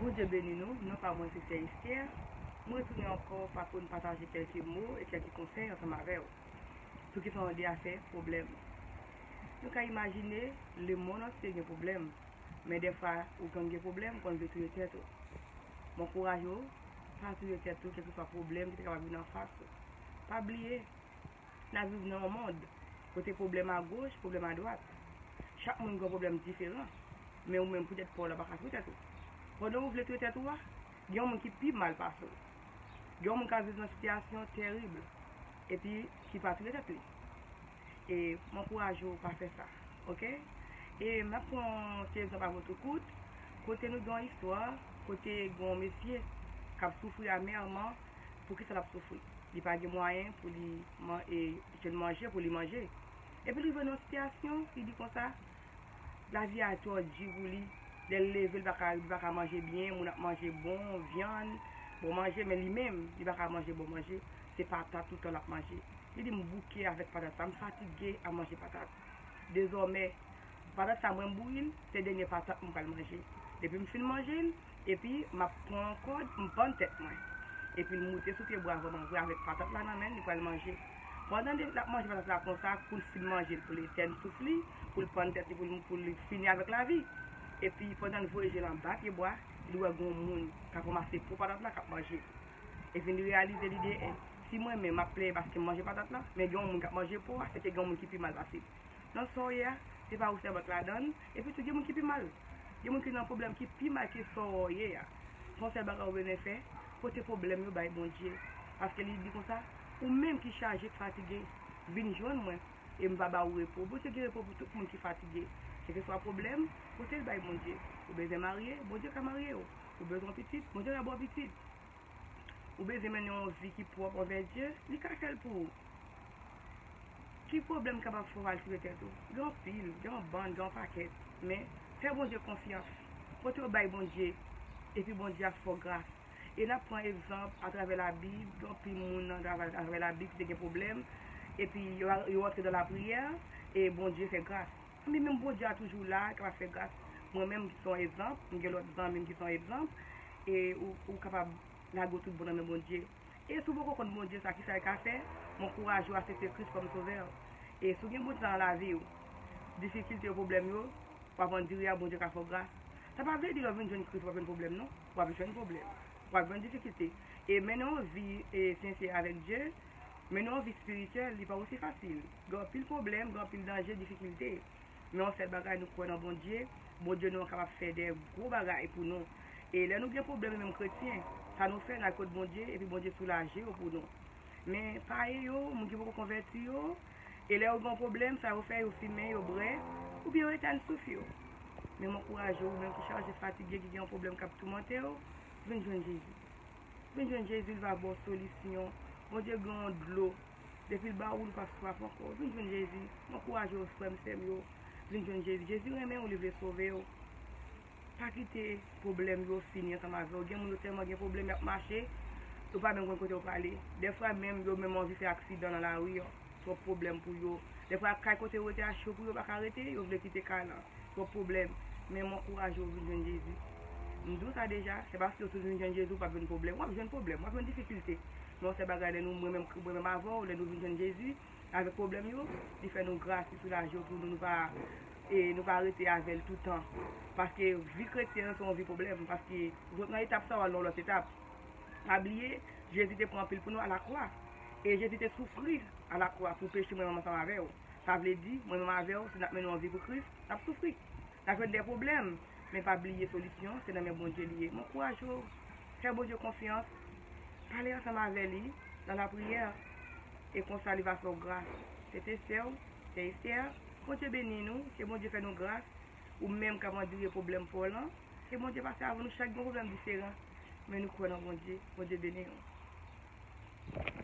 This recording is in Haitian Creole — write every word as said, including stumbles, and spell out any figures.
Bondye beni nou, non pa mwen se Sè Esther. Mwen retounen ankò pa pou n pataje kèlke mo e kèlke konsèy ansanm avè w sou kesyon de afè pwoblèm. Nou ka imajine lemonn antye gen pwoblèm, men dèfwa ou konn gen pwoblèm, ou konn vle touye tèt ou. Mwen ankouraje w, pa touye tèt ou kèlkeswa pwoblèm ki te kapab vin anfas ou. Pa bliye, n ap viv nan yon mond kote pwoblèm agoch, pwoblèm adwat. Chak moun gen yon pwoblèm diferan, men ou menm poutèt pa w la pa ka touye tèt ou. Pandan ou vle touye tèt ou a, gen yon moun ki pi mal pase w. Gen yon moun k ap viv nan sitiyasyon tèrib epi ki pa touye tèt li. E m ankouraje w pa fè sa, oke? E m ap pran yon ti egzanp avè w tou kout, kote nou gen yon istwa, kote gen yon mesye k ap soufri amèman. Poukisa l ap soufri? Li pa gen mwayen pou li man- e, jwenn manje pou li manje. Epi li rive nan yon sitiyasyon, li di konsa, lavi a twò di pou li. Lè l leve, li pa ka, li pa ka manje byen, moun ap manje bon vyann, bon manje, men li menm, li pa ka manje bon manje. Se patat toutan l ap manje. Li di, "M bouke avèk patat sa, m fatige ap manje patat." Dezòmè, patat sa mwen m bouyi l, se dènye patat m pral manje. Depi m fin manje l, epi m ap pran yon kòd, m pann tèt mwen. Epi l moute sou pye bwa vrèman vre avèk patat la nan men l, li pral manje. Pandan l ap manje patat la konsa, pou l fin manje l, pou l etèn souf li, pou l pann tèt li, pou l, pou l fini avèk lavi. Epi pandan l voye je l anba pye bwa, li wè gen yon moun k ap ranmase po patat la k ap manje. Epi li reyalize li di, "Eh, si mwen menm m ap plenyen paske m manje patat la, men gen yon moun k ap manje po a, se ke gen yon moun ki pi mal pase m." Nan sa w ye a, se pa ou sèlman k ladan l, epi tou gen moun ki pi mal. Gen moun ki nan pwoblèm ki pi mal ke sa w ye a. Gon sèl bagay ou bezwen fè, pote pwoblèm yo bay Bondye. Paske li di konsa, "Ou menm ki chaje, k fatige, vin jwenn mwen, e m va ba ou repo." Bondye gen repo pou tout moun ki fatige. Kèlkeswa pwoblèm, pote l bay Bondye. Ou bezwen marye, Bondye ka marye w. Ou bezwen pitit, Bondye ka ba w pitit. Ou bezwen mennen yon vi ki pwòp anvè Dye, li ka fè l pou ou. Ki pwoblèm kapab fè w al touye tèt ou? Gen anpil, gen yon bann, gen yon pakèt. Men, fè Bondye konfyans. Pote yo bay Bondye, epi Bondye ap fè w gras. E n ap pran egzanp atravè Labib, gen anpil moun nan atravè, atravè Labib ki te gen pwoblèm, epi yo, yo rantre nan lapriyè, e Bondye fè gras. Anben, menm Bondye a toujou la, li kapab fè gras. Mwen menm ki se yon egzanp, m gen lòt zanmi m ki se yon egzanp, e ou, ou kapab lage w tout bon nan men Bondye. E si w poko konn Bondye sa, kisa l ka fè? M ankouraje w aksepte Kris kòm Sovè w. E si w gen Bondye sa nan lavi w, difikilte yo, pwoblèm yo, w ap andire a, Bondye ka fè w gras. Sa pa vle di lè w vin jwenn Kris, w ap jwenn pwoblèm, non. W ap jwenn pwoblèm. W ap jwenn difikilte. E mennen yon vi, e, sensè avèk Dye, mennen yon vi espirityèl, li pa osi fasil. Gen anpil pwoblèm, gen anpil danje, difikilte. Men yon sèl bagay, nou kwè nan Bondye. Bondye nou an kapab fè de gwo bagay pou nou. E lè nou gen pwoblèm, menm kretyen, sa nou fè, n al kot Bondye, epi Bondye soulaje yo pou nou. Men payen yo, moun ki poko konvèti yo, e lè yo gen yon pwoblèm, sa yo fè, yo fimen, yo bwè, oubyen yo etèn souf yo. Men m ankouraje w, ou menm ki chaje, fatige, ki gen yon pwoblèm k ap toumante w, vin jwenn Jezi. Vin jwenn Jezi, l va ba w solisyon. Bondye gen yon dlo. Depi l ba ou, ou pa swaf ankò. Vin jwenn Jezi. M ankouraje w, frè m, sè m yo. Vin jwenn Jezi. Jezi renmen w, li vle sove w. Pa kite pwoblèm yo fini ansanm avè w. Gen moun yo tèlman gen pwoblèm, y ap mache, yo pa menm konn kote yo prale. Dèfwa menm, yo menm anvi fè aksidan nan lari an. Twòp pwoblèm pou yo. Dèfwa, kay kote yo rete a cho pou yo pa ka rete, yo vle kite kay lan. Twòp pwoblèm. Men m ankouraje w vin jwenn Jezi. M di w sa deja, se paske w vin jwenn Jezi, w p ap jwenn pwoblèm. W ap jwenn pwoblèm, w ap jwenn difikilte. Men yon sèl bagay, lè nou, mwen menm, mwen menm avè w, lè nou vin jwenn Jezi, avèk pwoblèm yo, li fè nou gras, li soulaje yo pou nou, nou pa, e, nou pa rete avè l toutan. Paske vi kretyen an se yon vi pwoblèm. Paske w sot nan etap sa, w al nan yon lòt etap. Pa bliye, Jezi te pran anpil pou nou alakwa. E Jezi te soufri alakwa pou peche mwen menm ansanm avè w. Sa vle di, mwen menm avè w, si n ap mennen yon vi pou Kris, n ap soufri. N ap jwenn de pwoblèm, men pa bliye solisyon, se nan men Bondye li ye. M ankouraje w, fè Bondye konfyans, pale ansanm avè li nan lapriyè, e konsa li va fè w gras. Se te sè w, sè Esther, Bondye beni nou, ke Bondye fè nou gras, ou menm k ap andire pwoblèm pa w lan, ke Bondye pase avè nou chak gen yon pwoblèm diferan, men nou kwè nan Bondye, Bondye beni w.